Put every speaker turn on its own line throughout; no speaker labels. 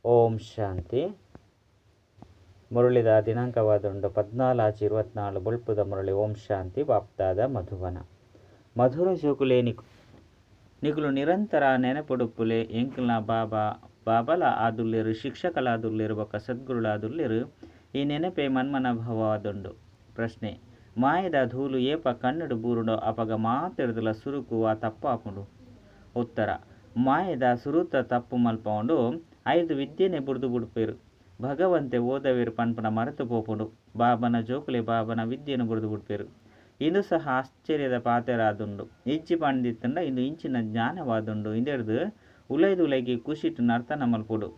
ಓಂ ಶಾಂತಿ. ಮುರಳಿದ ದಿನಾಂಕವಾದುಂಡು 14/5/24 ಬೊಳ್ಪುದ ಮುರಳಿ. ಓಂ ಶಾಂತಿ. ಬಾಪ್ದಾದ ಮಧುಬನ. ಮಧುರ ಜೋಕುಲೆ ನಿಕುಲು ನಿರಂತರ ನೆನಪುಡುಪ್ಪುಲೆ. ಎಂಕಲ್ನ ಬಾಬಾ ಬಾಬಲ ಆದುಲ್ಲೇರು, ಶಿಕ್ಷಕಲಾದುಲ್ಲೇರು ಬೊಕ್ಕ ಸದ್ಗುರುಳಾದುಲ್ಲೇರು. ಈ ನೆನಪೆ ಮನ್ಮನ ಭಾವವಾದುಂಡು. ಪ್ರಶ್ನೆ: ಮಾಯದ ಧೂಲು ಏಪ ಕಣ್ಣುಡು ಬೂರುಂಡೋ ಅಪಗ ಮಾತೆರ್ದಲ ಸುರುಕು ವಾ ತಪ್ಪಾಪುಂಡು? ಉತ್ತರ: ಮಾಯದ ಸುರುತ ತಪ್ಪು ಮಲ್ಪವುಂಡು. ಐರ್ದ್ ವಿದ್ಯೆನೆ ಬುಡ್ದು ಬುಡ್ಪೆರ್. ಭಗವಂತೆ ಓದವೆರ್ ಪನ್ಪುನ ಮರೆತು ಪೋಪುಂಡು. ಬಾಬನ ಜೋಕುಲೆ ಬಾಬನ ವಿದ್ಯೆನ್ ಬುಡ್ದು ಬುಡ್ಪೆರ್. ಇಂದು ಸಹ ಆಶ್ಚರ್ಯದ ಪಾತೆರಾದುಂಡು. ಇಜ್ಜಿ ಪಂದಿತ್ತುಂಡ ಇಂದು ಇಂಚಿನ ಜ್ಞಾನವಾದುಂಡು. ಇಂದೆಡ್ದ್ ಉಲೈದುಲೈಗೆ ಖುಷಿಟ್ ನರ್ತನ ಮಲ್ಪೊಡು.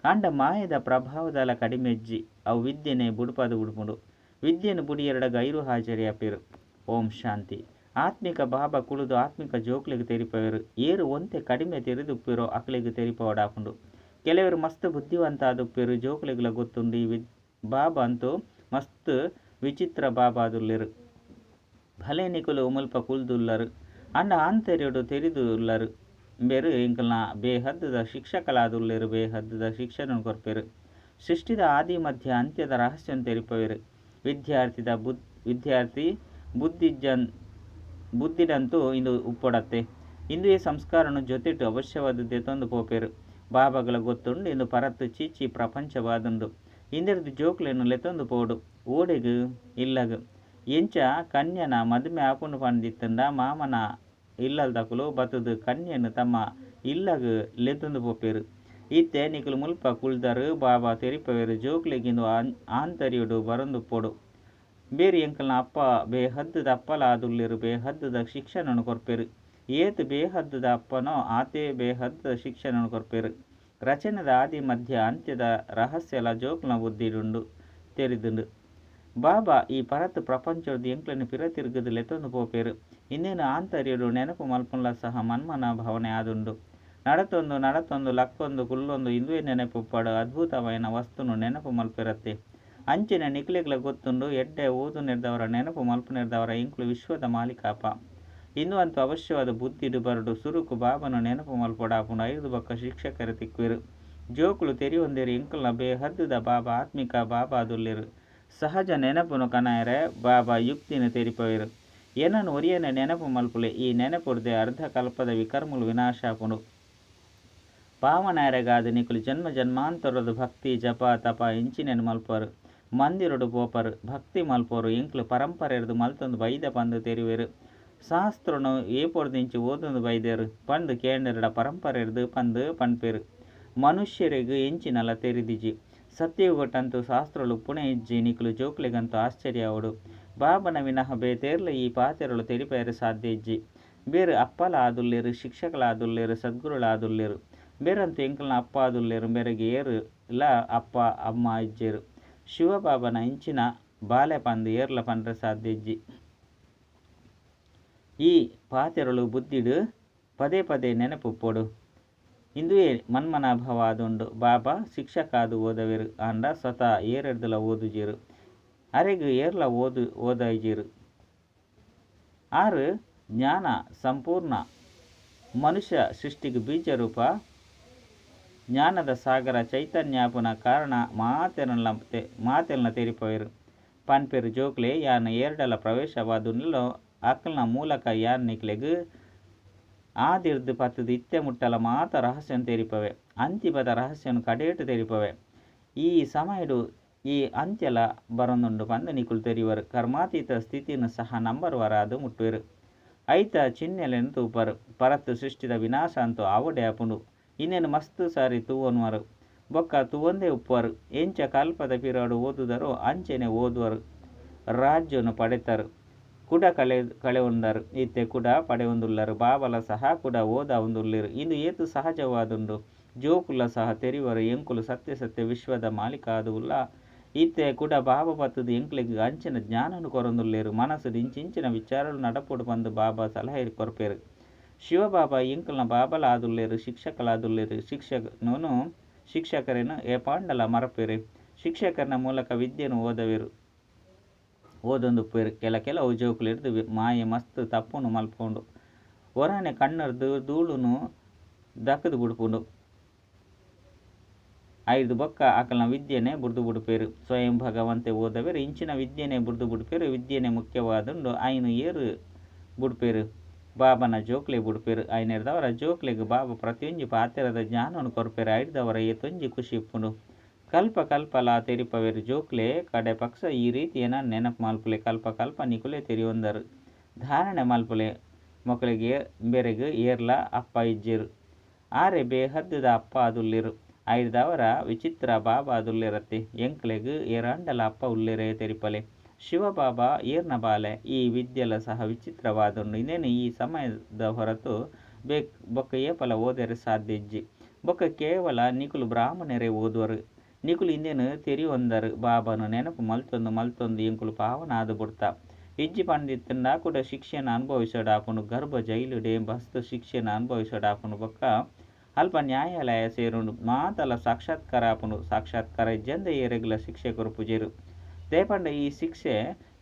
ಆಂಡ ಮಾಯೆದ ಪ್ರಭಾವದಾಲ ಕಡಿಮೆ ಇಜ್ಜಿ. ಅವು ವಿದ್ಯೆನೆ ಬುಡ್ಪಾದ್ ಬುಡ್ಪುಂಡು. ವಿದ್ಯೆನ್ ಬುಡಿಯೆರಡ ಗೈರು ಹಾಜರಿ ಆಪೆರ್. ಓಂ ಶಾಂತಿ. ಆತ್ಮಿಕ ಬಾಬಾ ಕುಳುದು ಆತ್ಮಿಕ ಜೋಕ್ಲೆಗ್ ತೆರಿಪವೆರ್. ಏರ್ ಒಂತೆ ಕಡಿಮೆ ತೆರಿದುಪ್ಪೆರೋ ಅಕ್ಲೆಗ್ ತೆರಿಪಾವೊಡಾಪುಂಡು. ಕೆಲವೆರ್ ಮಸ್ತ್ ಬುದ್ಧಿವಂತ ಆದುಪ್ಪೆರ್. ಜೋಕ್ಲೆಗ್ಲ ಗೊತ್ತುಂಡು ಈ ಬಾಬಾ ಅಂತೂ ಮಸ್ತ್ ವಿಚಿತ್ರ ಬಾಬಾ ಆದುಲ್ಲೆರ್. ಭಲೆ ನಿಕುಲು ಮುಲ್ಪ ಕುಲ್ದುಲ್ಲರ್ ಆಂಡ ಆಂತರ್ಯೊಡು ತೆರಿದು ಉಲ್ಲರ್. ಇಂಬೆರ್ ಎಂಕಲ್ನ ಬೇಹದ್ದುದ ಶಿಕ್ಷಕಲಾದುಲ್ಲೆರ್, ಬೇಹದ್ದುದ ಶಿಕ್ಷಣನ್ ಕೊರ್ಪೆರ್. ಸೃಷ್ಟಿದ ಆದಿ ಮಧ್ಯ ಅಂತ್ಯದ ರಹಸ್ಯನ್ ತೆರಿಪವೆರ್. ವಿದ್ಯಾರ್ಥಿ ಬುದ್ಧಿಡಂತೂ ಇಂದು ಉಪ್ಪೊಡತ್ತೆ. ಇಂದುವೇ ಸಂಸ್ಕಾರನ್ ಜೊತೆಟ್ ಅವಶ್ಯವಾದ್ ದೆತೊಂದು ಪೋಪೆರ್. ಬಾಬಾಗ್ಲಾ ಗೊತ್ತುಂಡು ಇಂದು ಪರತ್ ಚೀಚಿ ಪ್ರಪಂಚವಾದುಂಡು. ಇಂದೆರ್ದ್ ಜೋಕ್ಲೆನ್ ಲೆತೊಂದು ಪೋವೊಡು. ಓಡೆಗ್? ಇಲ್ಲಗ್. ಎಂಚ ಕನ್ಯನ ಮದಿಮೆ ಆಪುಂಡು ಪಂದಿತ್ತುಂಡ ಮಾಮನ ಇಲ್ಲದಕುಲು ಬತ್ತುದು ಕನ್ಯೆನ್ ತಮ್ಮ ಇಲ್ಲಗ್ ಲೆತೊಂದು ಪೋಪೆರ್. ಇತ್ತೆ ನಿಕುಲು ಮುಲ್ಪ ಕುಲ್ದರ್ ಬಾಬಾ ತೆರಿಪಾವೆರ್. ಜೋಕ್ಲೆಗ್ ಇಂದು ಆಂತರ್ಯೊಡು ಬರೊಂದುಪ್ಪೊಡು. ಇಂಬೆರ್ ಎಂಕಲ್ನ ಅಪ್ಪ ಬೇಹದ್ದುದ ಅಪ್ಪಲ ಆದುಲ್ಲೆರ್, ಬೇಹದ್ದುದ ಶಿಕ್ಷಣನ್ ಕೊರ್ಪೆರ್. ಏತ್ ಬೇಹದ್ದುದ ಅಪ್ಪನೋ ಆತೇ ಬೇಹದ್ದುದ ಶಿಕ್ಷಣನ್ ಕೊರ್ಪೆರ್. ರಚನೆದ ಆದಿ ಮಧ್ಯ ಅಂತ್ಯದ ರಹಸ್ಯಲ ಜೋಕ್ಲೆನ ಬುದ್ಧಿಡುಂಡು ತೆರಿದುಂಡು. ಬಾಬಾ ಈ ಪರತ್ ಪ್ರಪಂಚೊಡ್ದು ಎಂಕ್ಲೆನ್ ಪಿರ ತಿರ್ಗುದು ಲೆತೊಂದು ಪೋಪೆರ್. ಇಂದೆನ್ ಆಂತರ್ಯೊಡು ನೆನಪು ಮಲ್ಪುನಲ ಸಹ ಮನ್ಮನ ಭಾವನೆ ಆದುಂಡು. ನಡತೊಂದು ನಡತೊಂದು ಲಕ್ಕೊಂದು ಕುಲ್ಲೊಂದು ಇಂದುವೇ ನೆನಪುಪ್ಪೊಡು. ಅದ್ಭುತವಾಯಿನ ವಸ್ತುನು ನೆನಪು ಮಲ್ಪೆರತ್ತೆ. ಅಂಚನೆ ನಿಕ್ಲೆಗ್ಲ ಗೊತ್ತುಂಡು ಎಡ್ಡೆ ಓದುನೆರ್ದವರ ನೆನಪು ಮಲ್ಪುನೆರ್ದವರ ಎಂಕುಲು ವಿಶ್ವದ ಮಾಲೀಕ ಆಪ. ಇಂದು ಅಂತೂ ಅವಶ್ಯವಾದ ಬುದ್ಧಿಡ್ ಬರೊಡು. ಸುರುಕು ಬಾಬಾನ ನೆನಪು ಮಲ್ಪೊಡಾಪುಂಡು. ಐರ್ದ್ ಬೊಕ್ಕ ಶಿಕ್ಷಕರು ತಿಕ್ಕುವೆರ್. ಜೋಕುಲು ತೆರಿಯೊಂದೆರ್ ಎಂಕಲ್ನ ಬೇಹದ್ದುದ ಬಾಬಾ ಆತ್ಮಿಕ ಬಾಬಾ ಆದುಲ್ಲೆರ್. ಸಹಜ ನೆನಪುನು ಕನಯೆರೆ ಬಾಬಾ ಯುಕ್ತಿನ್ ತೆರಿಪವೆರ್. ಎನನ್ ಒರಿಯನೆ ನೆನಪು ಮಲ್ಪುಲೆ. ಈ ನೆನಪುರ್ದೆ ಅರ್ಧ ಕಲ್ಪದ ವಿಕರ್ಮಲು ವಿನಾಶ ಆಪುಂಡು. ಪಾವನಾಯೆರೆಗಾದ್ ನಿಕುಲು ಜನ್ಮ ಜನ್ಮಾಂತರದ ಭಕ್ತಿ, ಜಪ, ತಪ ಇಂಚಿನೆನ್ ಮಲ್ಪುವರ್. ಮಂದಿರಡ್ ಪೋಪರ್, ಭಕ್ತಿ ಮಲ್ಪುವರ್. ಎಂಕುಲು ಪರಂಪರೆರ್ದ್ ಮಲ್ತೊಂದು ಬೈದ ಪಂದ್ ತೆರಿಯುವೆರ್. ಶಾಸ್ತ್ರನ್ ಏಪೊರ್ದಿಂಚಿ ಓದೊಂದು ಬೈದೆರ್ ಪಂದ್ ಕೇಂಡೆರ್ಡ ಪರಂಪರೆರ್ದ್ ಪಂದ್ ಪನ್ಪೆರ್. ಮನುಷ್ಯೆರೆಗ್ ಎಂಚಿನಲ ತೆರಿದಿಜಿ. ಸತ್ಯಯುಗಟ್ಂತೂ ಶಾಸ್ತ್ರಲು ಉಪ್ಪುನೇ ಇಜ್ಜಿ. ನಿಕುಲು ಜೋಕ್ಲೆಗಂತೂ ಆಶ್ಚರ್ಯ ಆವೊಡು. ಬಾಬಾನ ವಿನಃ ಬೇತೆ ಏರ್ಲಾ ಈ ಪಾತೆರೊಲು ತೆರಿಪಾಯೆರೆ ಸಾಧ್ಯ ಇಜ್ಜಿ. ಇಂಬೆರ್ ಅಪ್ಪಲ ಆದುಲ್ಲೆರ್, ಶಿಕ್ಷಕಲಾದುಲ್ಲೆರ್, ಸದ್ಗುರುಲಾದುಲ್ಲೆರ್. ಇಂಬೆರಂತೂ ಎಂಕಲ್ನ ಅಪ್ಪ ಆದುಲ್ಲೆರ್. ಇಂಬೆರೆಗ್ ಏರುಲಾ ಅಪ್ಪ ಅಮ್ಮ ಇಜ್ಜೆರ್. ಶಿವಬಾಬನ ಇಂಚಿನ ಬಾಲೆ ಪಂದ್ ಏರ್ಲಾ ಪಂಡ್ರೆ ಸಾಧ್ಯ ಇಜ್ಜಿ. ಈ ಪಾತೆರೊಲು ಬುದ್ಧಿಡ್ ಪದೇ ಪದೇ ನೆನಪುಪ್ಪೊಡು. ಇಂದುವೇ ಮನ್ಮನಾಭವ ಆದುಂಡು. ಬಾಬಾ ಶಿಕ್ಷಕಾದ್ ಓದವೆರ್ ಆಂಡ ಸ್ವತಃ ಏರೆಡ್ದಲ ಓದುಜೆರ್. ಅರೆಗ್ ಏರ್ಲಾ ಓದಾಯಿಜೆರ್. ಆರ್ ಜ್ಞಾನ ಸಂಪೂರ್ಣ ಮನುಷ್ಯ ಸೃಷ್ಟಿಗ್ ಬೀಜ ರೂಪ ಜ್ಞಾನದ ಸಾಗರ ಚೈತನ್ಯ ಆಪುನ ಕಾರಣ ಮಾತೆರ್ನ ತೆರಿಪವೆರ್. ಪನ್ಪೆರ್ ಜೋಕ್ಲೆ ಯಾನ್ ಏರ್ಡಲ ಪ್ರವೇಶವಾದುಲ್ಲೆನೋ ಅಕಲ್ನ ಮೂಲಕ ಯಾನ್ ನಿಕ್ಲೆಗ್ ಆದಿರ್ದ್ ಪತ್ತುದು ಇತ್ತೆ ಮುಟ್ಟಲ ಮಾತ ರಹಸ್ಯನ್ ತೆರಿಪವೆ. ಅಂತಿಮದ ರಹಸ್ಯನ್ ಕಡೇಟ್ ತೆರಿಪವೆ. ಈ ಸಮಯಡ್ ಈ ಅಂತ್ಯಲ ಬರೊಂದುಂಡು ಪಂದ್ ನಿಕುಲು ತೆರಿಯುವರ್. ಕರ್ಮಾತೀತ ಸ್ಥಿತಿನ್ ಸಹ ನಂಬರ್ ವಾರ್ ಆದ್ ಮುಟ್ಟುವೆರ್. ಐತ ಚಿಹ್ನೆಲೆನ್ ತೂಪರ್. ಪರತ್ ಸೃಷ್ಟಿದ ವಿನಾಶ ಅಂತೂ ಆವೊಡೇ ಆಪುಂಡು. ಇಂದೆನ್ ಮಸ್ತ್ ಸಾರಿ ತೂವೊನುವರ್. ಬೊಕ್ಕ ತೂವೊಂದೇ ಉಪ್ಪುವರ್. ಎಂಚ ಕಲ್ಪದ ಪಿರವುಡು ಓದುದರೋ ಅಂಚನೆ ಓದುವರ್. ರಾಜ್ಯನ್ ಪಡೆತರ್. ಕುಡ ಕಳೆವೊಂದರ್. ಇತ್ತೆ ಕುಡ ಪಡೆವೊಂದುಲ್ಲರ್. ಬಾಬಾಲ ಸಹ ಕುಡ ಓದಾವೊಂದುಲ್ಲೆರ್. ಇಂದು ಏತ್ ಸಹಜವಾದುಂಡು. ಜೋಕುಲ್ಲ ಸಹ ತೆರಿಯುವರ್ ಎಂಕುಲು ಸತ್ಯ ಸತ್ಯ ವಿಶ್ವದ ಮಾಲೀಕ ಆದ್ ಉಲ್ಲ. ಇತ್ತೆ ಕುಡ ಬಾಬಾ ಬತ್ತುದು ಎಂಕ್ಲೆಗ್ ಅಂಚಿನ ಜ್ಞಾನನ್ ಕೊರೊಂದುಲ್ಲೆರ್. ಮನಸ್ಸುಡ್ ಇಂಚಿಂಚಿನ ವಿಚಾರಲು ನಡಪೊಡು ಪಂದ್ ಬಾಬಾ ಸಲಹೆ ಕೊರ್ಪೆರ್. ಶಿವಬಾಬಾ ಎಂಕಲ್ನ ಬಾಬಾಲ ಆದುಲ್ಲೆರ್, ಶಿಕ್ಷಕಲಾದುಲ್ಲೆರ್. ಶಿಕ್ಷಕರೆನ್ ಏಪಾಂಡಲ ಮರಪೆರೆ. ಶಿಕ್ಷಕರ್ನ ಮೂಲಕ ವಿದ್ಯೆನ್ ಓದವೆರ್. ಓದೊಂದುಪ್ಪುವೆರ್. ಕೆಲವು ಜೋಕುಲೆರ್ದ್ ಮಾಯೆ ಮಸ್ತ್ ತಪ್ಪುನು ಮಲ್ಪುಂಡು. ಒರಾನೆ ಕಣ್ಣುರ್ದು ಧೂಳುನು ದಕ್ಕುದು ಬುಡ್ಪುಂಡು. ಐದು ಬೊಕ್ಕ ಅಕಲ್ನ ವಿದ್ಯೆನೆ ಬುಡ್ದು ಬುಡುಪೇರು. ಸ್ವಯಂ ಭಗವಂತೆ ಓದವೆರು ಇಂಚಿನ ವಿದ್ಯೆನೆ ಬುಡ್ದು ಬುಡುಪೇರು. ವಿದ್ಯೆನೆ ಮುಖ್ಯವಾದುಂಡು. ಐನು ಏರು ಬುಡ್ಪೇರು? ಬಾಬನ ಜೋಕ್ಲೆ ಬುಡ್ಪೇರು. ಐನೆರ್ದವರ ಜೋಕ್ಲೆಗ್ ಬಾಬಾ ಪ್ರತಿಯೊಂಜಿ ಪಾತೆರದ ಜ್ಞಾನವನ್ನು ಕೊರ್ಪೇರು. ಐಡ್ದವರ ಏತೊಂಜಿ ಖುಷಿ ಇಪ್ಪುಂಡು. ಕಲ್ಪ ಕಲ್ಪಲಾ ತೆರಿಪವೇರು ಜೋಕ್ಲೆ ಕಡೆ ಪಕ್ಷ ಈ ರೀತಿ ಏನ ನೆನಪು ಮಲ್ಪುಲೆ. ಕಲ್ಪ ಕಲ್ಪ ನಿಕುಲೆ ತೆರಿಯೊಂದರು. ಧಾರಣೆ ಮಲ್ಪುಲೆ. ಮೊಕಲೆಗೆ ಬೇರೆಗ್ ಏರ್ಲ ಅಪ್ಪ ಇಜ್ಜೆರು. ಆರೆ ಬೇಹದ್ದುದ ಅಪ್ಪ ಆದುಲ್ಲೆರು. ಐಡ್ದವರ ವಿಚಿತ್ರ ಬಾಬಾ ಆದುಲ್ಲೆರತ್ತೆ. ಎಂಕ್ಲೆಗ್ ಏರಾಂಡಲ ಅಪ್ಪ ಉಲ್ಲೆರೇ ತೆರಿಪಲೆ. ಶಿವಬಾಬಾ ಏರ್ನ ಬಾಲೆ. ಈ ವಿದ್ಯೆಲ ಸಹ ವಿಚಿತ್ರವಾದುಂಡು. ಇಂದೇನು ಈ ಸಮಯದ ಹೊರತು ಬೊಕ್ಕ ಏಪಲ ಓದರೆ ಸಾಧ್ಯ ಇಜ್ಜಿ. ಬೊಕ್ಕ ಕೇವಲ ನಿಕುಲು ಬ್ರಾಹ್ಮಣರೇ ಓದುವರು. ನಿಕುಲು ಇಂದೇನು ತೆರಿಯೊಂದರು. ಬಾಬಾನು ನೆನಪು ಮಲ್ತೊಂದು ಮಲ್ತೊಂದು ಎಂಕುಲು ಪಾವನ ಆದು ಬುಡ್ತ. ಇಜ್ಜಿ ಪಂಡಿತ್ತುಂಡ ಕೂಡ ಶಿಕ್ಷೆಯನ್ನು ಅನುಭವಿಸೋಡಾಪುಂಡು. ಗರ್ಭ ಜೈಲುಡೆ ಬಸ್ತು ಶಿಕ್ಷೆಯನ್ನು ಅನುಭವಿಸೋಡಾಪುಂಡು. ಬೊಕ್ಕ ಅಲ್ಪ ನ್ಯಾಯಾಲಯ ಸೇರುಂಡು. ಮಾತಲ ಸಾಕ್ಷಾತ್ಕಾರ ಆಪುಂಡು. ಸಾಕ್ಷಾತ್ಕಾರ ಇಜ್ಜಂದೆ ಏರೆಗ್ಲ ಶಿಕ್ಷೆ ಕೊರ್ಪುಜೆರು. ದಯಪಂಡ ಈ ಶಿಕ್ಷೆ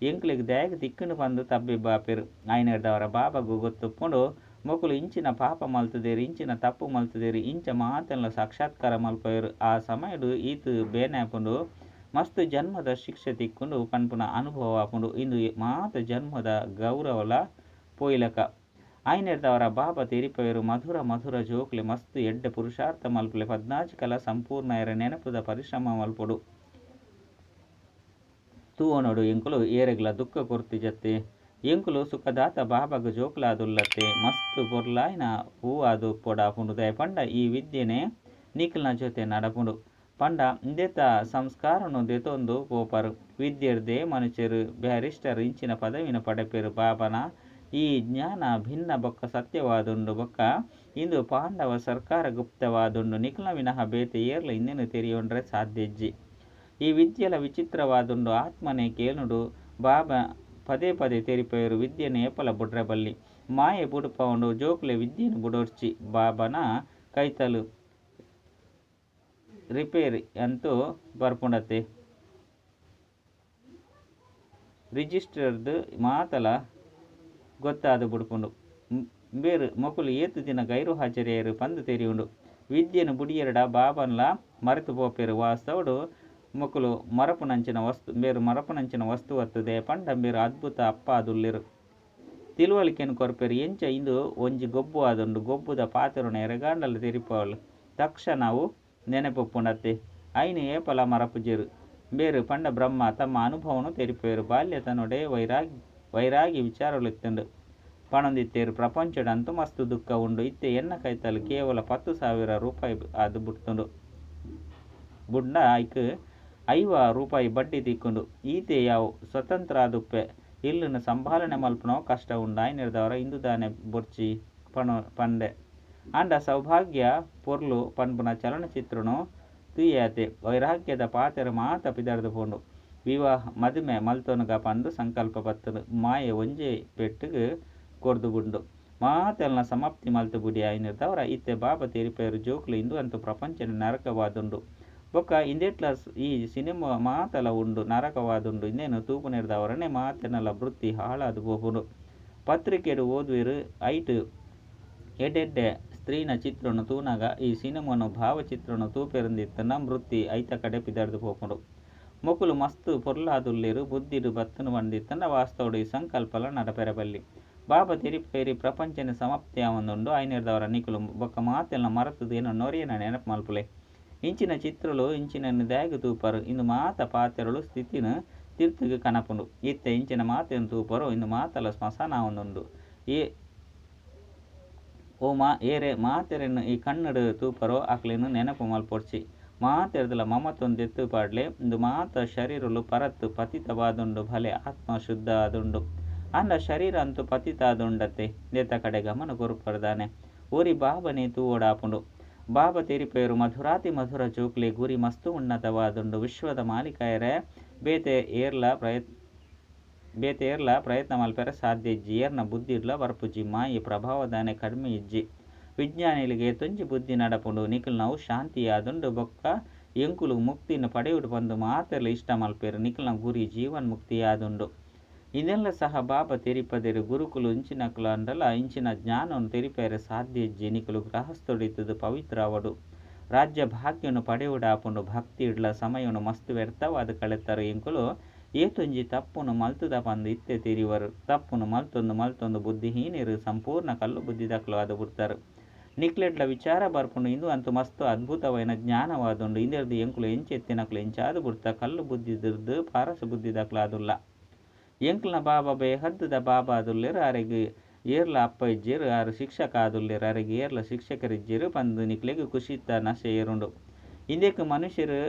ಎಂಕ್ಲೆಗ್ ದಾಯೆಗ್ ತಿಕ್ಕುಂಡು ಪಂದು ತಬ್ಬಿಬ್ಬಾಪೆರು. ಆಯ್ನೆರ್ದವರ ಬಾಬಾಗು ಗೊತ್ತುಪ್ಪುಂಡು. ಮೊಕುಲು ಇಂಚಿನ ಪಾಪ ಮಲ್ತುದೆರ್, ಇಂಚಿನ ತಪ್ಪು ಮಲ್ತುದೆರ್, ಇಂಚ ಮಾತೆಲ್ಲ ಸಾಕ್ಷಾತ್ಕಾರ ಮಲ್ಪಯೆರು. ಆ ಸಮಯಡು ಈತ್ ಬೇನೆ ಆಪುಂಡು. ಮಸ್ತ್ ಜನ್ಮದ ಶಿಕ್ಷೆ ತಿಕ್ಕುಂಡು ಪನ್ಪುನ ಅನುಭವ ಆಪುಂಡು. ಇಂದು ಮಾತ ಜನ್ಮದ ಗೌರವಲ ಪೋಯಿಲಕ. ಆಯ್ನೆರ್ದವರ ಬಾಬಾ ತೆರಿಪವೆರು ಮಧುರ ಮಧುರ ಜೋಕ್ಲೆ ಮಸ್ತ್ ಎಡ್ಡೆ ಪುರುಷಾರ್ಥ ಮಲ್ಪುಲೆ. ಪದ್ನಾಜಿ ಕಲ ಸಂಪೂರ್ಣ ಎರೆ ನೆನಪುದ ಪರಿಶ್ರಮ ಮಲ್ಪೊಡು. ತೂವೊನೊಡು ಎಂಕುಲು ಏರೆಗ್ಲ ದುಃಖ ಕೊರ್ತಿಜತ್ತೆ. ಎಂಕುಲು ಸುಖದಾತ ಬಾಬಾಗ ಜೋಕ್ಲಾದುಲ್ಲತ್ತೆ. ಮಸ್ತ್ ಪೊರ್ಲಾಯಿನ ಹೂವಾದು ಪೊಡಾಪುಂಡು. ದಯಪಂಡ ಈ ವಿದ್ಯೆನೆ ನಿಕಲ್ನ ಜೊತೆ ನಡಪುಂಡು. ಪಂಡ ಇಂದೆತ ಸಂಸ್ಕಾರನು ದೆತೊಂದು ಪೋಪರು. ವಿದ್ಯೆರ್ದೆ ಮನುಷ್ಯರು ಬ್ಯಾರಿಸ್ಟರ್ ಇಂಚಿನ ಪದವಿನ ಪಡೆಪೆರು. ಬಾಬಾನ ಈ ಜ್ಞಾನ ಭಿನ್ನ ಬೊಕ್ಕ ಸತ್ಯವಾದುಂಡು. ಬೊಕ್ಕ ಇಂದು ಪಾಂಡವ ಸರ್ಕಾರ ಗುಪ್ತವಾದುಂಡು. ನಿಕಲ್ನ ವಿನಃ ಬೇತೆ ಏರ್ಲ ಇಂದೆನು ತೆರಿಯೊಂಡ್ರೆ ಸಾಧ್ಯ ಇಜ್ಜಿ. ಈ ವಿದ್ಯೆಲ ವಿಚಿತ್ರವಾದುಂಡು. ಆತ್ಮನೆ ಕೇಳುಂಡು. ಬಾಬಾ ಪದೇ ಪದೇ ತೆರಿಪೆರು. ವಿದ್ಯೆನೆ ಏಪಲ ಬುಡ್ರೆ ಬಲ್ಲಿ. ಮಾಯೆ ಬುಡುಪವುಂಡು. ಜೋಕ್ಲೆ ವಿದ್ಯೆನು ಬುಡೋರ್ಚಿ. ಬಾಬನ ಕೈತಲು ರಿಪೇರಿ ಅಂತೂ ಬರ್ಪುಂಡತೆ. ರಿಜಿಸ್ಟರ್ದು ಮಾತಲ ಗೊತ್ತಾದು ಬುಡ್ಪುಂಡು. ಬೇರು ಮೊಕುಲು ಏತು ದಿನ ಗೈರು ಹಾಜರಿಯರು ಪಂದು ತೆರಿಯುಂಡು. ವಿದ್ಯೆನು ಬುಡಿಯೆರಡ ಬಾಬನ್ಲ ಮರೆತು ಪೋಪೆರು. ವಾಸ್ತವಡು ಮೊಕುಲು ಮರಪುನಂಚಿನ ವಸ್ತು ಬೇರು ಮರಪುನಂಚಿನ ವಸ್ತು ವತ್ತುದೆ ಪಂಡ ಬೇರು ಅದ್ಭುತ ಅಪ್ಪ ಆದುಲ್ಲೆರು. ತಿಳುವಳಿಕೆಯನ್ನು ಕೊರ್ಪೆರು. ಎಂಚ ಇಂದು ಒಂಜಿ ಗೊಬ್ಬು ಆದುಂಡು. ಗೊಬ್ಬುದ ಪಾತೆರುನ ಎರೆಗಾಂಡಲ ತೆರಿಪವಳು. ತಕ್ಷಣವು ನೆನಪುಪ್ಪುಂಡತ್ತೆ. ಐನು ಏಪಲ ಮರಪುಜೆರು. ಬೇರು ಪಂಡ ಬ್ರಹ್ಮ ತಮ್ಮ ಅನುಭವನು ತೆರಿಪೆರು. ಬಾಲ್ಯತನೊಡೆ ವೈರಾಗಿ ವಿಚಾರಗಳಿತ್ತುಂಡು. ಪಣೊಂದಿತ್ತೇರು ಪ್ರಪಂಚಡಂತೂ ಮಸ್ತ್ ದುಃಖ ಉಂಡು. ಇತ್ತೆ ಎನ್ನ ಕೈತಲ್ ಕೇವಲ 10,000 ರೂಪಾಯಿ ಆದು ಬುಡ್ತುಂಡು. ಬುಡ್ಡ ಐಕ್ 50 ರೂಪಾಯಿ ಬಡ್ಡಿ ತಿಕ್ಕುಂಡು. ಈತೆ ಯಾವು ಸ್ವತಂತ್ರ ಆದುಪ್ಪೆ. ಇಲ್ಲುನ ಸಂಭಾಲನೆ ಮಲ್ಪುನವು ಕಷ್ಟ ಉಂಡು. ಆಯ್ನೆರ್ದವರ ಇಂದು ದಾನೆ ಬೊರ್ಚಿ ಪಂಡೆ. ಆಂಡ ಸೌಭಾಗ್ಯ ಪೊರ್ಲು ಪನ್ಪುನ ಚಲನಚಿತ್ರನು ತೂಯಾತೆ. ವೈರಾಗ್ಯದ ಪಾತೆರ ಮಾತ ಪಿದಡ್ದು ಪೋಂಡು. ವಿವಾಹ ಮದುಮೆ ಮಲ್ತೊನುಗ ಪಂದು ಸಂಕಲ್ಪ ಬತ್ತುಂಡು. ಮಾಯೆ ಒಂಜೇ ಪೆಟ್ಟುಗು ಕೊರ್ದು ಬುಂಡು. ಮಾತೆಲ್ನ ಸಮಾಪ್ತಿ ಮಲ್ತು ಬುಡಿ. ಆಯ್ನೆರ್ದವರ ಇತ್ತೆ ಬಾಬಾ ತೆರಿಪೆರು ಜೋಕ್ಲು ಇಂದು ಅಂತೂ ಪ್ರಪಂಚದ ನರಕವಾದುಂಡು. ಬೊಕ್ಕ ಇಂದೆಟ್ಲ ಈ ಸಿನಿಮಾ ಮಾತಲ ಉಂಡು ನರಕವಾದುಂಡು. ಇಂದೇನು ತೂಪುನೆರ್ದವರನೆ ಮಾತೆನಲ ವೃತ್ತಿ ಹಾಳಾದು ಪೋಪುಂಡು. ಪತ್ರಿಕೆಡು ಓದುವೆರು ಐಟ್ ಎಡ್ಡೆಡ್ಡೆ ಸ್ತ್ರೀನ ಚಿತ್ರನು ತೂನಗ ಈ ಸಿನಿಮಾನು ಭಾವಚಿತ್ರನು ತೂಪೆರುಂದಿತ್ತುಂಡ ವೃತ್ತಿ ಐತ ಕಡೆ ಪಿದಡ್ದು ಪೋಪುಂಡು. ಮೊಕುಲು ಮಸ್ತ್ ಪೊರ್ಲಾದುಲ್ಲೆರು ಬುದ್ಧಿಡು ಬತ್ತುನು ಪಂದಿತ್ತುಂಡ ವಾಸ್ತವಡು ಈ ಸಂಕಲ್ಪಲ ನಡಪೆರಬಲ್ಲಿ. ಬಾಬಾ ತೆರಿಪೇರಿ ಪ್ರಪಂಚನ ಸಮಾಪ್ತಿ ಆವೊಂದುಂಡು. ಆಯ್ನೆರ್ದವರ ನಿಕುಲು ಬೊಕ್ಕ ಮಾತೆಲ್ನ ಮರತುದು ಏನೋ ನೊರಿಯನ ನೆನಪು ಮಲ್ಪುಲೆ. ಇಂಚಿನ ಚಿತ್ರಲು ಇಂಚಿನ ದಾಯೆಗ್ ತೂಪರು. ಇಂದು ಮಾತ ಪಾತೆರಲು ಸ್ಥಿತಿನ ತಿರ್ತುಗು ಕನಪುಂಡು. ಇತ್ತೆ ಇಂಚಿನ ಮಾತೆನ್ ತೂಪರು. ಇಂದು ಮಾತಲ ಸ್ಮಶಾನ ಆವೊಂದುಂಡು. ಓ ಮಾ ಏರೆ ಮಾತೆರೆನ್ ಈ ಕಣ್ಣುಡು ತೂಪರೋ ಅಕ್ಲೆನ್ ನೆನಪು ಮಲ್ಪೊಡ್ಚಿ. ಮಾತೆರ್ದಲ ಮಮತೊಂದು ದೆತ್ತು ಪಾಡ್ಲೆ. ಇಂದು ಮಾತ ಶರೀರಲು ಪರತ್ ಪತಿತವಾದುಂಡು. ಭಲೆ ಆತ್ಮ ಶುದ್ಧ ಆದುಂಡು. ಆಂಡ ಶರೀರ ಅಂತೂ ಪತಿತ ಆದುಂಡತ್ತೆ. ದೇತ ಕಡೆ ಗಮನ ಕೊರ್ಪರ್ದಾನೆ. ಒರಿ ಬಾಬನೆ ತೂವೊಡಾಪುಂಡು. ಬಾಬಾ ತೆರಿಪೇರು ಮಧುರಾತಿ ಮಧುರ ಜೋಕ್ಲೆ ಗುರಿ ಮಸ್ತು ಉನ್ನತವಾದುಂಡು. ವಿಶ್ವದ ಮಾಲೀಕಯರೆ ಬೇತೆ ಏರ್ಲ ಪ್ರಯತ್ನ ಮಲ್ಪೆರೆ ಸಾಧ್ಯ ಇಜ್ಜಿ. ಏರ್ನ ಬುದ್ಧಿಡ್ಲ ಬರ್ಪುಜಿ. ಮಾಯೆ ಪ್ರಭಾವದಾನೆ ಕಡಿಮೆ ಇಜ್ಜಿ. ವಿಜ್ಞಾನಿಗಳಿಗೆ ತೊಂಜಿ ಬುದ್ಧಿ ನಡಪುಂಡು. ನಿಕಲ್ನವು ಶಾಂತಿಯಾದುಂಡು. ಬೊಕ್ಕ ಎಂಕುಲು ಮುಕ್ತಿನ ಪಡೆಯುಡು ಪಂದು ಮಾತೆರ್ಲ ಇಷ್ಟ ಮಲ್ಪೆರು. ನಿಕಲ್ನ ಗುರಿ ಜೀವನ್ ಮುಕ್ತಿಯಾದುಂಡು. ಇದೆಲ್ಲ ಸಹ ಬಾಬಾ ತೆರಿಪದೆರು. ಗುರುಕುಲು ಇಂಚಿನಕುಲಾಂಡಲ ಇಂಚಿನ ಜ್ಞಾನವನ್ನು ತೆರಿಪೆರೆ ಸಾಧ್ಯ ಇಜ್ಜಿ. ನಿಕುಲು ಗೃಹಸ್ಥೊಡಿತ್ತುದು ಪವಿತ್ರ ಆವಡು. ರಾಜ್ಯ ಭಾಗ್ಯನು ಪಡೆಯುಡಾಪುಂಡು ಭಕ್ತಿ ಇಡ್ಲ ಸಮಯನು ಮಸ್ತ್ ವ್ಯರ್ಥವಾದ್ ಕಳೆತರು ಎಂಕುಲು ಏತೊಂಜಿ ತಪ್ಪುನು ಮಲ್ತುದ ಪಂದ್ ಇತ್ತೆ ತೆರಿವರು. ತಪ್ಪುನು ಮಲ್ತೊಂದು ಮಲ್ತೊಂದು ಬುದ್ಧಿಹೀನೆರು, ಸಂಪೂರ್ಣ ಕಲ್ಲು ಬುದ್ಧಿದಕ್ಲು ಆದ್ ಬುಡ್ತರ್. ನಿಕ್ಲೆಡ್ಲ ವಿಚಾರ ಬರ್ಪುಂಡು ಇಂದು ಅಂತು ಮಸ್ತ್ ಅದ್ಭುತವಾಯಿನ ಜ್ಞಾನವಾದುಂಡು. ಇಂದೆರ್ದ್ ಎಂಕುಲು ಎಂಚ ಇತ್ತಿನಕುಲು ಎಂಚಾದ್ ಬುಡ್ತ ಕಲ್ಲು ಬುದ್ಧಿರ್ದ್ ಪಾರಸ ಬುದ್ಧಿದಕ್ಲು ಆದುಲ್ಲ. ಎಂಕ್ಲನ ಬಾಬಾ ಬೇಹದ್ದುದ ಬಾಬಾ ಆದುಲ್ಲೆರ್ ಅರೆಗ್ ಏರ್ಲ ಅಪ್ಪ ಇಜ್ಜೆರ್ ಆರ್ ಶಿಕ್ಷಕ ಆದುಲ್ಲೆರ್ ಅರೆಗ್ ಏರ್ಲ ಶಿಕ್ಷಕರಿಜ್ಜೆರ್ ಪಂದ್ ನಿಕ್ಲೆಗ್ ಖುಷಿತ ನಶೆ ಏರುಂಡು. ಇಂದೆಕ್ ಮನುಷ್ಯರು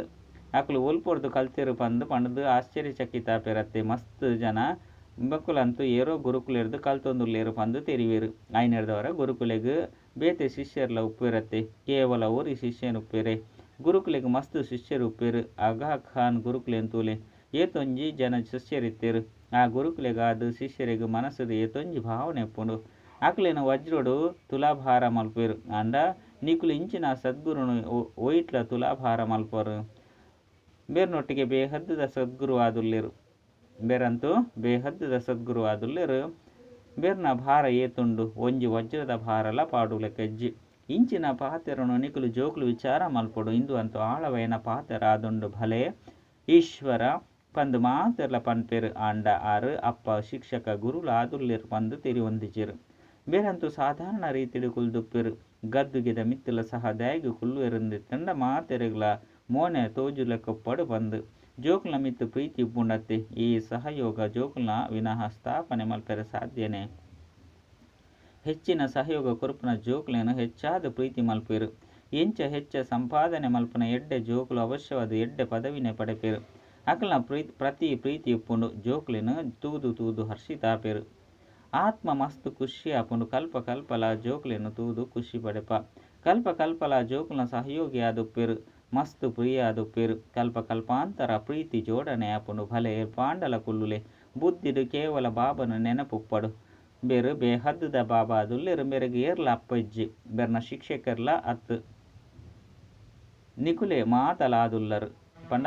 ಅಕುಲು ಒಲ್ಪೊರ್ದು ಕಲ್ತೆರ್ ಪಂದ್ ಪಂಡ್ದ್ ಆಶ್ಚರ್ಯಚಕಿತ ಆಪೆರತ್ತೆ. ಮಸ್ತ್ ಜನ ಮೊಕುಲಂತೂ ಏರೋ ಗುರುಕುಲೆರ್ದ್ ಕಲ್ತೊಂದುಲ್ಲೆರ್ ಪಂದ್ ತೆರಿವೆರ್. ಆಯ್ನೆರ್ದವರ ಗುರುಕುಲೆಗ್ ಬೇತೆ ಶಿಷ್ಯರ್ಲ ಉಪ್ಪುವೆರತ್ತೆ. ಕೇವಲ ಒರಿ ಶಿಷ್ಯನ್ ಉಪ್ಪುವೆರೆ. ಗುರುಕುಲೆಗ್ ಮಸ್ತ್ ಶಿಷ್ಯರು ಉಪ್ಪುವೆರ್. ಅಗಾ ಖಾನ್ ಗುರುಕುಲೆನ್ ತೂಲೆ. ಏತೊಂಜಿ ಜನ ಶಿಷ್ಯರಿತ್ತೆರ್. ಆ ಗುರುಕುಲೆಗಾದ್ ಶಿಷ್ಯರೆಗ್ ಮನಸ್ಸುಡ್ ಏತೊಂಜಿ ಭಾವನೆ ಉಪ್ಪುಂಡು. ಅಕ್ಲೆನ ವಜ್ರೊಡು ತುಲಾಭಾರ ಮಲ್ಪುವೆರ್. ಆಂಡ ನಿಕುಲು ಇಂಚಿನ ಸದ್ಗುರುನು ಒಯಿಟ್ಲ ತುಲಾಭಾರ ಮಲ್ಪರು. ಬೇರ್ನೊಟ್ಟಿಗೆ ಬೇಹದ್ದುದ ಸದ್ಗುರು ಆದುಲ್ಲೆರ್. ಬೇರಂತೂ ಬೇಹದ್ದುದ ಸದ್ಗುರು ಆದುಲ್ಲೆರ್. ಬೇರ್ನ ಭಾರ ಏತುಂಡು ಒಂಜಿ ವಜ್ರದ ಭಾರಲ ಪಾಡುಲೆಕಜ್ಜಿ. ಇಂಚಿನ ಪಾತೆರನು ನಿಕುಲು ಜೋಕುಲು ವಿಚಾರ ಮಲ್ಪೊಡು. ಇಂದು ಅಂತೂ ಆಳವೈನ ಪಾತೆರ ಆದುಂಡು. ಭಲೆ ಈಶ್ವರ ಪಂದ್ ಮಾತೆರ್ಲ ಪನ್ಪೆರ್ ಆಂಡ ಆರ್ ಅಪ್ಪ ಶಿಕ್ಷಕ ಗುರುಲು ಆದುಲ್ಲೆರ್ ಪಂದ್ ತೆರಿಯೊಂದಿಜೆರ್. ಬೇರಂತೂ ಸಾಧಾರಣ ರೀತಿಡ್ ಕುಲ್ದುಪ್ಪೆರ್. ಗದ್ದುಗೆದ ಮಿತ್ತುಲ ಸಹ ದಾಯೆಗ್ ಕುಲ್ಲುವೆರುಂದಿತ್ತುಂಡ ಮಾತೆರೆಗ್ಲಾ ಮೋನೆ ತೋಜುಲೆಕೊಪ್ಪಡ್ ಪಂದ್. ಜೋಕುಲ್ನ ಮಿತ್ತ್ ಪ್ರೀತಿ ಉಪ್ಪುಂಡತ್ತೆ. ಈ ಸಹಯೋಗ ಜೋಕುಲ್ನ ವಿನಃ ಸ್ಥಾಪನೆ ಮಲ್ಪೆರೆ ಸಾಧ್ಯನೇ? ಹೆಚ್ಚಿನ ಸಹಯೋಗ ಕೊರ್ಪುನ ಜೋಕುಲೆನ್ ಹೆಚ್ಚಾದ್ ಪ್ರೀತಿ ಮಲ್ಪುವೆರ್. ಎಂಚ ಹೆಚ್ಚ ಸಂಪಾದನೆ ಮಲ್ಪುನ ಎಡ್ಡೆ ಜೋಕುಲು ಅವಶ್ಯವಾದ್ ಎಡ್ಡೆ ಪದವಿನೇ ಪಡೆಪೆರ್. ಅಕಲ್ನ ಪ್ರತಿ ಪ್ರೀತಿ ಉಪ್ಪುಂಡು. ಜೋಕುಲೆನ್ ತೂದು ತೂದು ಹರ್ಷಿತಾಪೆರ್. ಆತ್ಮ ಮಸ್ತ್ ಖುಷಿ ಆಪುಂಡು. ಕಲ್ಪ ಕಲ್ಪಲ ಜೋಕುಲೆನ್ ತೂದು ಖುಷಿ ಪಡೆಪ. ಕಲ್ಪ ಕಲ್ಪಲ ಜೋಕುಲ್ನ ಸಹಯೋಗಿ ಆದುಪ್ಪೆರ್. ಮಸ್ತ್ ಪ್ರಿಯ ಆದುಪ್ಪೆರ್. ಕಲ್ಪ ಕಲ್ಪಾಂತರ ಪ್ರೀತಿ ಜೋಡಣೆ ಆಪುಂಡು. ಭಲೆ ಏಪಾಂಡಲ ಕುಲ್ಲುಲೆ. ಬುದ್ಧಿಡ್ ಕೇವಲ ಬಾಬನ ನೆನಪು ಉಪ್ಪಡು. ಬೇರ್ ಬೇಹದ್ದುದ ಬಾಬಾ ಆದುಲ್ಲೆರ್. ಮೇರೆಗ್ ಏರ್ಲ ಅಪ್ಪ ಇಜ್ಜಿ. ಬೇರ್ನ ಶಿಕ್ಷಕರ್ಲ ಅತ್. ನಿಕುಲೆ ಮಾತಲ ಆದುಲ್ಲರ್. ಪಂಡ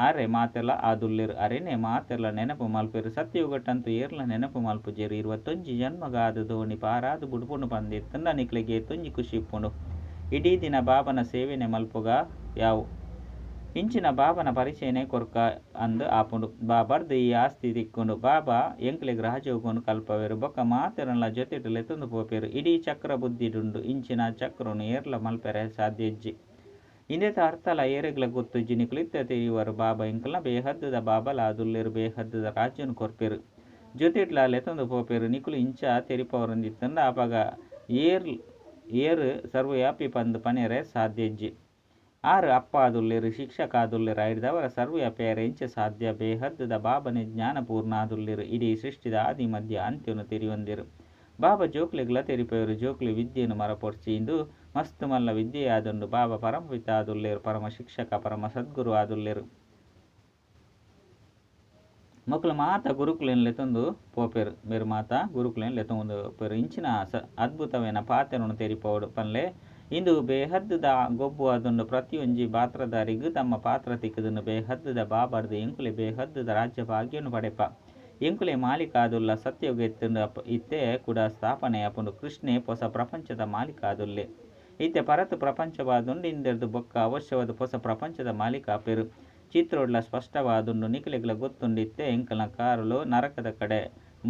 ಆರೆ ಮಾತೆರ್ಲ ಆದುಲ್ಲೆರ್. ಅರೆನೇ ಮಾತೆರ್ಲ ನೆನಪು ಮಲ್ಪೆರ್. ಸತ್ಯಯುಗಟ್ಟಂತೂ ಏರ್ಲ ನೆನಪು ಮಲ್ಪುಜೆರ್. 21 ಜನ್ಮಗಾದ್ ದೋಣಿ ಪಾರಾದ್ ಬುಡ್ಪುಂಡು ಪಂದಿತ್ತುಂಡ ನಿಕ್ಲೆಗ್ ಏತೊಂಜಿ ಖುಷಿ ಉಪ್ಪುಂಡು. ಇಡೀ ದಿನ ಬಾಬನ ಸೇವೆನೆ ಮಲ್ಪುಗ ಯಾವು. ಇಂಚಿನ ಬಾಬನ ಪರಿಚಯನೇ ಕೊರ್ಕ ಅಂದ್ ಆಪುಂಡು. ಬಾಬರ್ದ್ ಈ ಆಸ್ತಿ ತಿಕ್ಕುಂಡು. ಬಾಬಾ ಎಂಕ್ಲೆಗ್ ರಾಜಯೋಗನು ಕಲ್ಪವೆರ್. ಬೊಕ್ಕ ಮಾತೆರೆನ್ಲಾ ಜೊತೆಟ್ ಲೆತೊಂದು ಪೋಪೆರ್. ಇಡೀ ಚಕ್ರ ಬುದ್ಧಿಡುಂಡು. ಇಂಚಿನ ಚಕ್ರನು ಏರ್ಲ ಮಲ್ಪೆರೆ ಸಾಧ್ಯ ಇಜ್ಜಿ. ಇಂದೆತ ಅರ್ಥಲ ಏರೆಗ್ಲ ಗೊತ್ತುಜ್ಜಿ. ನಿಕುಲು ಇತ್ತೆ ತೆರಿಯುವರು ಬಾಬಾ ಎಂಕಲ್ನ ಬೇಹದ್ದುದ ಬಾಬಲ ಆದುಲ್ಲೆರ್. ಬೇಹದ್ದುದ ರಾಜ್ಯನು ಕೊರ್ಪೆರ್. ಜೊತೆಟ್ಲ ಲೆತೊಂದು ಪೋಪೆರ್. ನಿಕುಲು ಇಂಚ ತೆರಿಪವರಂದಿತ್ತುಂಡ ಅಪಗ ಏರ್ ಸರ್ವವ್ಯಾಪಿ ಪಂದ್ ಪನೆರೆ ಸಾಧ್ಯ ಇಜ್ಜಿ. ಆರ್ ಅಪ್ಪ ಆದುಲ್ಲೆರ್, ಶಿಕ್ಷಕ ಆದುಲ್ಲೆರ್. ಆಯ್ದವರ ಸರ್ವವ್ಯಾಪಿ ಆಯೆರೆ ಎಂಚ ಸಾಧ್ಯ? ಬೇಹದ್ದುದ ಬಾಬನೆ ಜ್ಞಾನಪೂರ್ಣ ಆದುಲ್ಲೆರ್. ಇಡೀ ಸೃಷ್ಟಿದ ಆದಿ ಮಧ್ಯ ಅಂತ್ಯನು ತೆರಿಯೊಂದೆರ್. ಬಾಬಾ ಜೋಕ್ಲೆಗ್ಲ ತೆರಿಪವೆರ್. ಜೋಕ್ಲೆ ವಿದ್ಯೆನ್ ಮರಪೊಡ್ಚಿ. ಇಂದು ಮಸ್ತ್ ಮಲ್ಲ ವಿದ್ಯೆಯಾದುಂಡು. ಬಾಬಾ ಪರಮಪಿತ ಆದುಲ್ಲೆರ್, ಪರಮ ಶಿಕ್ಷಕ, ಪರಮ ಸದ್ಗುರು ಆದುಲ್ಲೆರ್. ಮೊಕುಲು ಮಾತ ಗುರುಕುಲೆನ್ ಲೆತೊಂದು ಪೋಪೆರ್. ಮೇರ್ ಮಾತ ಗುರುಕುಲೆನ್ ಲೆತೊಂದು ಪೋಪೆರ್. ಇಂಚಿನ ಅದ್ಭುತವಾಯಿನ ಪಾತೆರನು ತೆರಿಪವೊಡು ಪನ್ಲೆ. ಇಂದು ಬೇಹದ್ದುದ ಗೊಬ್ಬು ಆದುಂಡು. ಪ್ರತಿಯೊಂಜಿ ಪಾತ್ರಧಾರಿಗ್ ತಮ್ಮ ಪಾತ್ರ ತಿಕ್ಕುದುಂಡು. ಬೇಹದ್ದುದ ಬಾಬಾರ್ದ್ ಎಂಕುಲೆ ಬೇಹದ್ದುದ ರಾಜ್ಯ ಭಾಗ್ಯನು ಪಡೆಪ. ಎಂಕುಲೆ ಮಾಲೀಕ ಆದುಲ್ಲ. ಸತ್ಯಯುಗ ಇತ್ತುಂಡು ಇತ್ತೆ ಕುಡ ಸ್ಥಾಪನೆ ಆಪುಂಡು. ಕೃಷ್ಣೆ ಪೊಸ ಪ್ರಪಂಚದ ಮಾಲೀಕ ಆದುಲ್ಲೆ. ಇತ್ತೆ ಪರತ್ ಪ್ರಪಂಚವಾದುಂಡು. ಇಂದೆರ್ದ್ ಬೊಕ್ಕ ಅವಶ್ಯವಾದ ಪೊಸ ಪ್ರಪಂಚದ ಮಾಲೀಕ ಆಪೆರ್. ಚಿತ್ರೋಡ್ಲ ಸ್ಪಷ್ಟವಾದುಂಡು. ನಿಕಲೆಗ್ಲ ಗೊತ್ತುಂಡು ಇತ್ತೆ ಎಂಕಲ್ನ ಕಾರುಲು ನರಕದ ಕಡೆ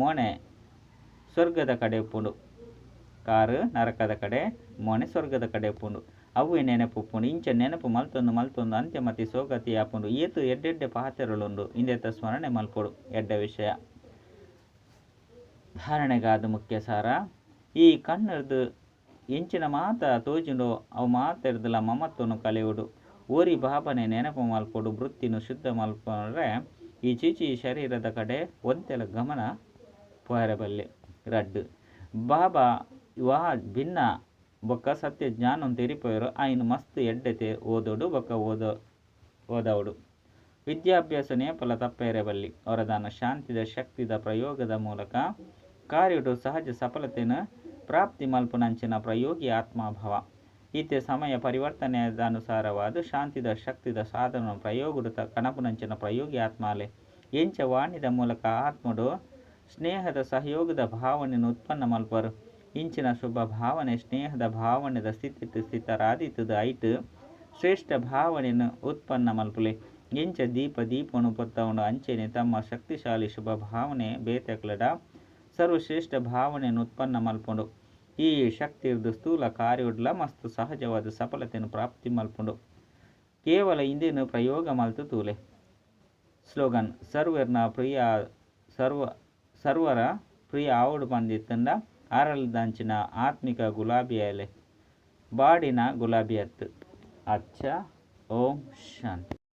ಮೋನೆ ಸ್ವರ್ಗದ ಕಡೆ ಉಪ್ಪುಂಡು. ಕಾರು ನರಕದ ಕಡೆ ಮೋನೆ ಸ್ವರ್ಗದ ಕಡೆ ಉಪ್ಪುಂಡು. ಅವ್ವೇ ನೆನಪು ಉಪ್ಪುಂಡು. ಇಂಚ ನೆನಪು ಮಲ್ತೊಂದು ಮಲ್ತೊಂದು ಅಂತ್ಯಮತಿ ಸೋಗತಿ ಆಪುಂಡು. ಏತು ಎಡ್ಡೆಡ್ಡೆ ಪಾತೆರಲುಂಡು. ಇಂದೆತ ಸ್ಮರಣೆ ಮಲ್ಪೊಡು. ಎಡ್ಡೆ ವಿಷಯ ಧಾರಣೆಗಾದ ಮುಖ್ಯ ಸಾರ. ಈ ಕಣ್ಣುರ್ದು ಎಂಚಿನ ಮಾತ ತೋಜುಂಡೋ ಅವು ಮಾತೆರ್ದಲ ಮಮತ್ವನು ಕಳೆಯೊಡು. ಒರಿ ಬಾಬನೆ ನೆನಪು ಮಲ್ಪೊಡು. ವೃತ್ತಿನ ಶುದ್ಧ ಮಲ್ಪರೆ ಈ ಚೀಚಿ ಶರೀರದ ಕಡೆ ಒಂತೆಲ ಗಮನ ಪೋಯರೆ ಬಲ್ಲೆ. ರಡ್ಡ್ ಬಾಬಾ ವಾ ಭಿನ್ನ ಬೊಕ್ಕ ಸತ್ಯ ಜ್ಞಾನ ತೆರಿಪವೆರ್. ಆಯ್ನ್ ಮಸ್ತ್ ಎಡ್ಡೆತೆ ಓದೊಡು ಬೊಕ್ಕ ಓದವಡು. ವಿದ್ಯಾಭ್ಯಾಸ ನೇಪಲ ತಪ್ಪೆರೆ ಬಲ್ಲಿ. ವರದಾನ ಶಾಂತಿದ ಶಕ್ತಿದ ಪ್ರಯೋಗದ ಮೂಲಕ ಕಾರ್ಯಡು ಸಹಜ ಸಫಲತೆಯನ್ನು ಪ್ರಾಪ್ತಿ ಮಲ್ಪುನಂಚಿನ ಪ್ರಯೋಗಿ ಆತ್ಮಭಾವ. ಇತ್ತೆ ಸಮಯ ಪರಿವರ್ತನೆಯಾನುಸಾರವಾದ ಶಾಂತಿದ ಶಕ್ತಿದ ಸಾಧನ ಪ್ರಯೋಗಡು ಕಣಪುನಂಚಿನ ಪ್ರಯೋಗಿ ಆತ್ಮಾಲೆ. ಎಂಚ ವಾಣಿದ ಮೂಲಕ ಆತ್ಮಡು ಸ್ನೇಹದ ಸಹಯೋಗದ ಭಾವನೆಯನ್ನು ಉತ್ಪನ್ನ ಮಲ್ಪರು. ಇಂಚಿನ ಶುಭ ಭಾವನೆ ಸ್ನೇಹದ ಭಾವನೆದ ಸ್ಥಿತಿಟ್ ಸ್ಥಿತರಾದಿತ್ತದ ಐಟ್ ಶ್ರೇಷ್ಠ ಭಾವನೆನ್ ಉತ್ಪನ್ನ ಮಲ್ಪುಲೆ. ಎಂಚ ದೀಪ ದೀಪೊನು ಪೊತ್ತವುಂಡು ಅಂಚೆನೆ ತಮ್ಮ ಶಕ್ತಿಶಾಲಿ ಶುಭ ಭಾವನೆ ಬೇತೆಕ್ಲೆಡ ಸರ್ವಶ್ರೇಷ್ಠ ಭಾವನೆನ್ ಉತ್ಪನ್ನ ಮಲ್ಪುಂಡು. ಈ ಶಕ್ತಿರ್ದ್ ಸ್ಥೂಲ ಕಾರ್ಯೊಡ್ಲ ಮಸ್ತ್ ಸಹಜವಾದ ಸಫಲತೆನ್ ಪ್ರಾಪ್ತಿ ಮಲ್ಪುಂಡು. ಕೇವಲ ಇಂದೆನ್ ಪ್ರಯೋಗ ಮಲ್ತ್ ತೂಲೆ. ಸ್ಲೋಗನ್, ಸರ್ವೆರ್ನ ಪ್ರಿಯ ಸರ್ವ ಸರ್ವರ ಪ್ರಿಯ ಆವೊಡು ಪಂದಿತ್ತಂಡ ಅರಲ್ದಂಚಿನ ಆತ್ಮಿಕ ಗುಲಾಬಿ ಆಲೆ. ಬಾಡಿನ ಗುಲಾಬಿ ಅತ್ತು. ಅಚ್ಚ ಓಂ ಶಾಂತಿ.